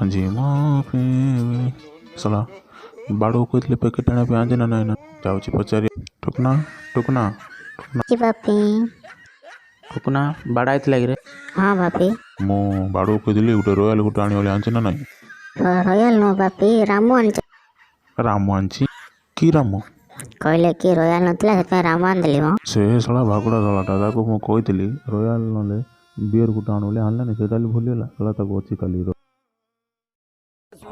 ଆଜି ମୁଁ ପିଇବି। ଶଳା ବାଡ଼କୁ କହିଥିଲି ପ୍ୟାକେଟ୍ ଆଣିବା ପାଇଁ, ଆଣିଛି ନା ନାଇଁ? ନା ଯାଉଛି ପଚାରି। ଟୁକୁନା, ଟୁକୁନା। କି ବାପି? ଟୁକୁନା, ବାଡ଼ା ହେଇଥିଲା କିରେ? ହଁ ବାପି। ମୁଁ ବାଡ଼କୁ କହିଥିଲି ଗୋଟେ ରୟାଲ ଗୋଟେ ଆଣିବ ବୋଲି, ଆଣିଛି ନା ନାଇଁ? ରୟାଲ ନୁହଁ ବାପି, ରାମୁ ଆଣିଛି। ରାମୁ ଆଣିଛି କି ରାମୁ? କହିଲେ କି ରୟାଲ ନଥିଲା, ସେଥିପାଇଁ ରାମୁ ଆଣିଦେଲି ମ। ସେ ଶଳା ଭାକୁଡ଼ା ଶଳାଟା, ତାକୁ ମୁଁ କହିଥିଲି ରୟାଲ ନହେଲେ ବିୟର ଗୋଟେ ଆଣୁ ବୋଲି, ଆଣିଲାନି। ସେଇଟା ହେଲେ ଭୁଲିଗଲା ଶଳା, ତାକୁ ଅଛି କାଲି।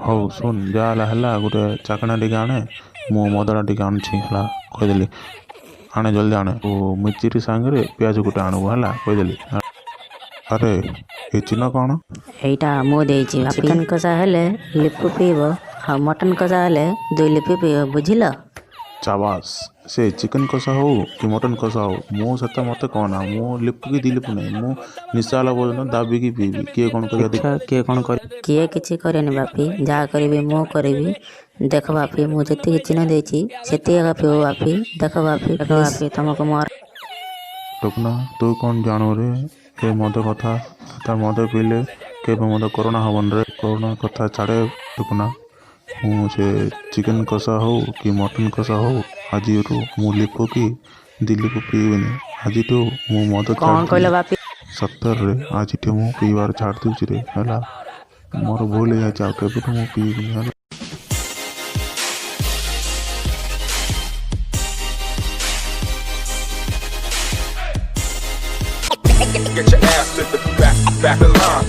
ହଉ ଶୁଣ, ଯାହା ହେଲା ହେଲା, ଗୋଟେ ଚାଖଣା ଟିକେ ଆଣେ, ମୁଁ ମଦଟା ଟିକେ ଆଣୁଛି, ହେଲା? କହିଦେଲି, ଆଣେ, ଜଲ୍ଦି ଆଣେ। ଓ ମିଚିରି ସାଙ୍ଗରେ ପିଆଜ ଗୋଟେ ଆଣିବୁ, ହେଲା? କହିଦେଲି। ଆରେ ଏ ଚିହ୍ନ କ'ଣ? ଏଇଟା ମୁଁ ଦେଇଛି। ଚିକେନ କଷା ହେଲେ ଲିପୁ ପିଇବ ଆଉ ମଟନ କଷା ହେଲେ ଦୁଇ ଲିପି ପିଇବ, ବୁଝିଲ? ଚାବାସ୍। ସେ ଚିକେନ କଷା ହଉ କି ମଟନ କଷା ହଉ, ମୁଁ ସେଟା ମୋତେ କହନା। ମୁଁ ଲିପୁ କି ଦି ଲିପୁ ନାହିଁ, ମୁଁ ନିଶା ହେଲା ପର୍ଯ୍ୟନ୍ତ ଦାବିକି ପିଇବି। କିଏ କ'ଣ କରିବା ଦେଖିବା କିଏ କ'ଣ କରି। କିଏ କିଛି କରେନି ବାପି, ଯାହା କରିବି ମୁଁ କରିବି। ଦେଖ ବାପି, ମୁଁ ଯେତିକି ଚିହ୍ନ ଦେଇଛି ସେତିକି ଏକା ପିଇବ ବାପି। ଦେଖ ବାପି, ଦେଖ ବାପି, ତମକୁ ମୋର। ଟୁକୁନା, ତୁ କ'ଣ ଜାଣୁ ରେ ଏ ମଦ କଥା? ତା ମଦ ପିଇଲେ କେବେ ମଦ କରୋନା ହବନି ରେ। କରୋନା କଥା ଛାଡ଼େ ଟୁକୁନା, ମୁଁ ସେ ଚିକେନ କଷା ହଉ କି ମଟନ କଷା ହଉ, ଆଜିଠୁ ମୁଁ ଲିପୁ କି ଦିଲିପୁ ପିଇବିନି। ଆଜିଠୁ ମୁଁ ମଦ କ'ଣ କହିଲ ଛାଡ଼ିଦେଲି। ବାପି? ସତରେ ଆଜିଠୁ ମୁଁ ପିଇବାର ଛାଡ଼ି ଦେଉଛି ରେ, ହେଲା? ମୋର ଭୁଲ ହେଇଯାଇଛି, ଆଉ କେବେଠୁ ମୁଁ ପିଇବିନି, ହେଲା? Get your ass to the back, back of the line.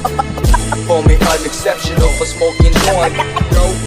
For me, unexceptional for smoking joint.